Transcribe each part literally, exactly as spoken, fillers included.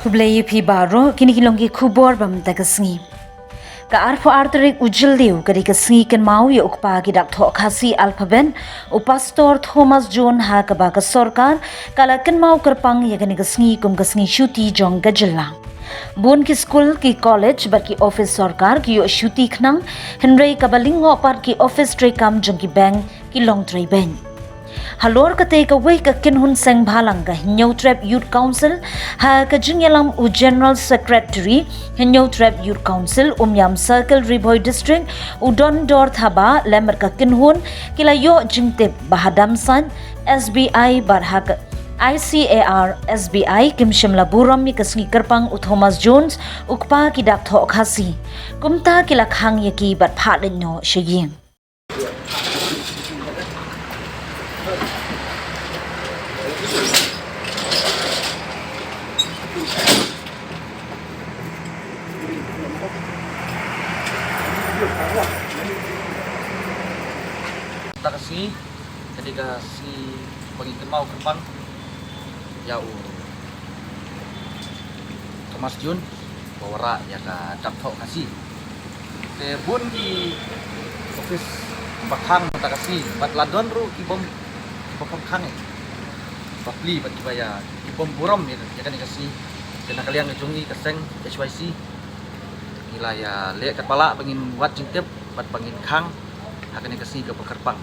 Khublei ïa phi baroh, kine ki long ki khubor ba mynta ka sngi. Ka arphew ar tarik u Jylliew ka dei ka sngi kynmaw ïa u kpa ki dak thoh Khasi alphabet, u Pastor Thomas Jones, ha kaba ka sorkar ka la kynmaw kyrpang ïa kane ka sngi kum ka sngi shuti jong ka jylla. Bun ki skul, ki college bad ki office sorkar ki ïoh shuti khnang, hynrei kaba lyngngoh pat ki office treikam jong ki bank, ki long trei beiñ. Halor kata kawei ka kynhun seng bhalang ka Hynñiewtrep Youth Council, ha ka jingïalam u General Secretary Hynñiewtrep Youth Council, Umiam Circle, Ri Bhoi District, u Dondor Thabah, lem bad ka kynhun ki la ïoh jingtip ba hadam sait S B I bad ha ka I C A R S B I kim shym la burom ïa ka sngi kyrpang u Thomas Jones, u kpa ki dak thoh Khasi. Kumta ki la khang ïa ki bad phah leit noh sha ïing. Mynta ka sngi ka dei ka sngi ba ngi kynmaw kyrpang ïa u Thomas Jones ba wanrah ïa ka dak thoh Khasi. Te bun ki office ba khang mynta ka sngi bad la don ruh ki bym, ki bym khang, eh, bapli bad kiba ïa, ki bym burom ïa, ïa kane ka sngi. Te na ka liang ka jong ngi ka seng H Y C ngi la ïa leh katba lah ba ngin wad jingtip bad ba ngin khang ha kane ka sngi kaba kyrpang.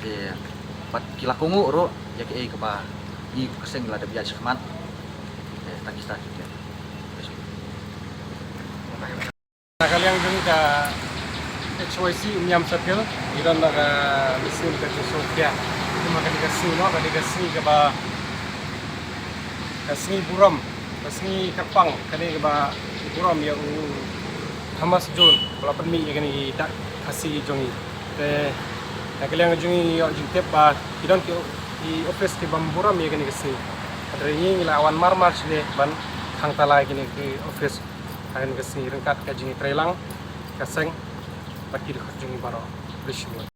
Te bad ki la kohnguh ruh ïa kaei kaba ngi kum ka seng la dep ïaid shakhmat. Te tang kata. Na ka liang jong ka H Y C Umiam Circle, ngi don da ka mynsiem ka jingsngewkhia. Namar kane ka sngi, no, kane ka sngi kaba, ka sngi burom, ka sngi kyrpang, kane kaba burom ïa u Thomas Jones ba la pynmih ïa kane ka dak Khasi jong ngi. Te na ka liang jong ngi ïoh jingtip ba ki don ki, ki office ki bym burom ïa kane ka sngi. Hynrei ngi, ngi la wan marmar shane ban khang tala ïa kine ki office ha kane ka sngi ryngkat ka jingïatreilang ka seng bad ki dkhot jong ngi baroh. Khublei shibun.